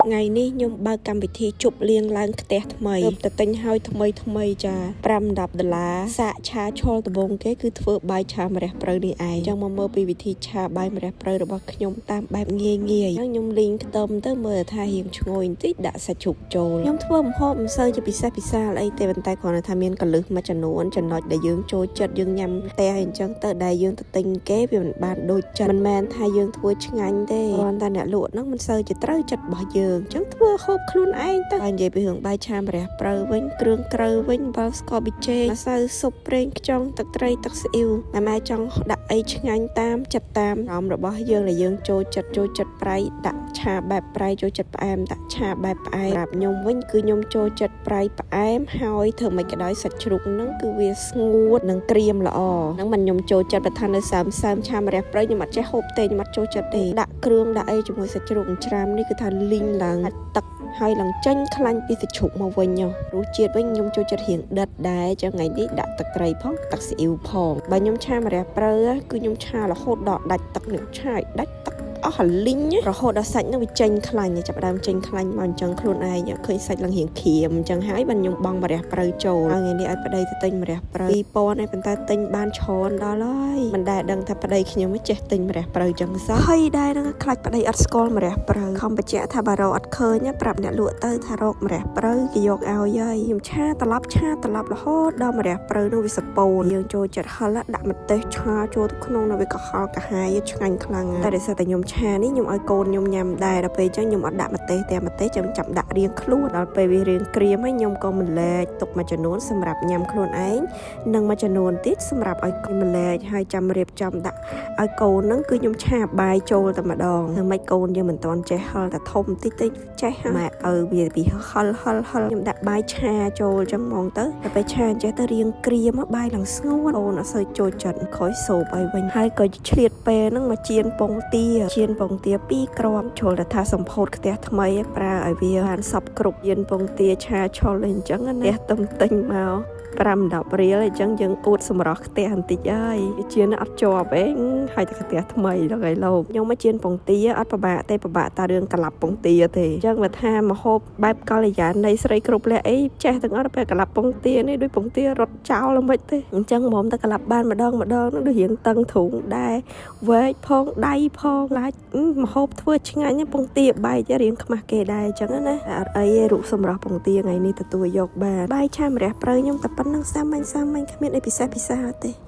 ថ្ងៃនេះខ្ញុំបើកកម្មវិធីជប់លៀងឡើងផ្ទះថ្មីទើបតែទិញហើយថ្មីថ្មីចា5 10ដុល្លារសាកឆាឈុលដំបងគេគឺធ្វើបាយឆាម្រះព្រៅនេះឯងចង់មកមើលពីវិធីឆាបាយម្រះព្រៅរបស់ខ្ញុំតាមបែបងាយងាយខ្ញុំលីងខ្ទឹមទៅមើលថារៀងឈ្ងុយបន្តិចដាក់សាច់ជ្រូកចូលខ្ញុំធ្វើម្ហូបមិនសូវជាពិសេសពិសាលអីទេប៉ុន្តែគ្រាន់តែថាមានកលឹះមួយចំនួនចំណុចដែលយើងចូលចិត្តយើងញ៉ាំផ្ទះអញ្ចឹងទៅដែលយើងទៅទិញគេវាមិនបានដូចចិត្តមិនមែនថាយើងធ្វើឆ្ងាញ់ទេគ្រាន់តែអ្នកលក់ហ្នឹងមិនសូវជាត្រូវចិត្តរបស់យើងអញ្ចឹងធ្វើហូបខ្លួនឯងទៅហើយនិយាយពីរឿងបាយឆាម្រះព្រៅវិញគ្រឿងក្រៅវិញអំបិលស្ករប៊ីចេងម្សៅស៊ុបប្រេងខ្យងទឹកត្រីទឹកស៊ីអ៊ីវម៉ែម៉ែចង់ដាក់អីឆ្ងាញ់តាមចិត្តតាមអារម្មណ៍របស់យើងដែលយើងចូលចិត្តចូលចិត្តប្រៃដាក់ឆាបែបប្រៃចូលចិត្តផ្អែមដាក់ឆាបែបផ្អែមសម្រាប់ខ្ញុំវិញគឺខ្ញុំចូលចិត្តប្រៃផ្អែមហើយធ្វើមិនក៏ដោយសាច់ជ្រូកហ្នឹងគឺវាស្ងួតនិងក្រៀមល្អហ្នឹងមិនខ្ញុំចូលចិត្តបើថានៅសើមសើមឆាម្រះព្រៅខ្ញុំអត់ចេះហូបទេខ្ញុំអត់ចូលចិត្តទេដាក់គ្រឿងដាក់អីជាមួយសាច់ជ្រូកច្រាមនេះគឺថាលីងឡើងទឹកហើយឡើងចេញខ្លាញ់ពីសាច់ជ្រូកមកវិញរសជាតិវិញខ្ញុំចូលចិត្តរៀងដិតដែរចឹងថ្ងៃនេះដាក់ទឹកត្រីផងទឹកស៊ីអ៊ីវផងបើខ្ញុំឆាម្រះព្រៅគឺខ្ញុំឆារហូតដល់ដាច់ទឹកនេះឆាឲ្យដាច់ទឹកអស់ហលីងរហូតដល់សាច់នឹងវាចេញខ្លាញ់ចាប់ដើមចេញខ្លាញ់មកអញ្ចឹងខ្លួនឯងឃើញសាច់ឡើងរៀងក្រៀមអញ្ចឹងហើយបានខ្ញុំបង់ម្រះព្រៅចូលហើយថ្ងៃនេះឲ្យប្តីទៅទិញម្រះព្រៅ2000ហើយប៉ុន្តែទិញបានច្រើនដល់ហើយមិនដែលដឹងថាប្តីខ្ញុំចេះទិញម្រះព្រៅចឹងសោះហើយដែរនឹងខ្លាចប្តីអត់ស្គាល់ម្រះព្រៅខំបញ្ជាក់ថាបើរកអត់ឃើញប្រាប់អ្នកលក់ទៅថារកម្រះព្រៅគេយកឲ្យហើយខ្ញុំឆាត្រឡប់ឆាត្រឡប់រហូតដល់ម្រះព្រៅនឹងវាសពោនយើងចូលចិត្តហឹលដាក់ម្ទេសឆាចូលទៅក្នុងនៅវាក៏ហល់កាហាយឆ្ងាញ់ខ្លាំងតែដោយសារតែខ្ញុំឆានេះខ្ញុំឲ្យកូនខ្ញុំញ៉ាំដែរដល់ពេលអញ្ចឹងខ្ញុំអត់ដាក់ម្ទេសទេម្ទេសចាំចាំដាក់រៀងខ្លួនដល់ពេលវារៀងក្រៀមហើយខ្ញុំក៏ម្លែកទុកមួយចំនួនសម្រាប់ញ៉ាំខ្លួនឯងនិងមួយចំនួនទៀតសម្រាប់ឲ្យកូនម្លែកហើយចាំរៀបចំដាក់ឲ្យកូនហ្នឹងគឺខ្ញុំឆាបាយចូលតែម្ដងធ្វើម៉េចកូនយើងមិនទាន់ចេះហឹលតែធំតិចតិចចេះម៉ែឪវាពីហឹលហឹលហឹលខ្ញុំដាក់បាយឆាចូលអញ្ចឹងហ្មងទៅដល់ពេលឆាអញ្ចេះទៅរៀងក្រៀមបាយឡើងស្ងួតកូនអត់សូវចូលចិត្តក្រោយសូបឲ្យវិញហើយក៏ឆ្លៀតពេលហ្នឹងមកចៀនពងទាចៀនពងទាពីរគ្រាប់ជ្រុលតែថាសម្ពោធខ្ទះថ្មីប្រើឲ្យវាបានសពគ្រប់ចៀនពងទាឆាឆុលអីអញ្ចឹងណាផ្ទះទំទិញមក5 10រៀលអញ្ចឹងយើងអួតសម្រស់ខ្ទះបន្តិចហើយវាជៀនអត់ជាប់ឯងហើយតែខ្ទះថ្មីដល់ហើយលោកខ្ញុំមកជៀនពងទាអត់ពិបាកទេពិបាកតារឿងក្លាប់ពងទាទេអញ្ចឹងបើថាមហូបបែបកល្យាណីស្រីគ្រប់លក្ខអីចេះទាំងអស់ដល់ពេលក្លាប់ពងទានេះដូចពងទារត់ចោលមិនទេអញ្ចឹងហ្មងតែក្លាប់បានម្ដងម្ដងនោះដូចរៀងតឹងទ្រូងដែរវែកផងដៃផងឡាច់មហូបធ្វើឆ្ងាញ់ពងទាបែករៀងខ្មាស់គេដែរអញ្ចឹងណាអត់អីទេរូបសម្រស់ពងទាថ្ងៃនេះទទួលយកបានបាយឆាម្រះព្រៅខ្ញុំតែប៉ុណ្្នឹងសាមញ្ញសាមញ្ញគ្មានអីពិសេសពិសាទេ។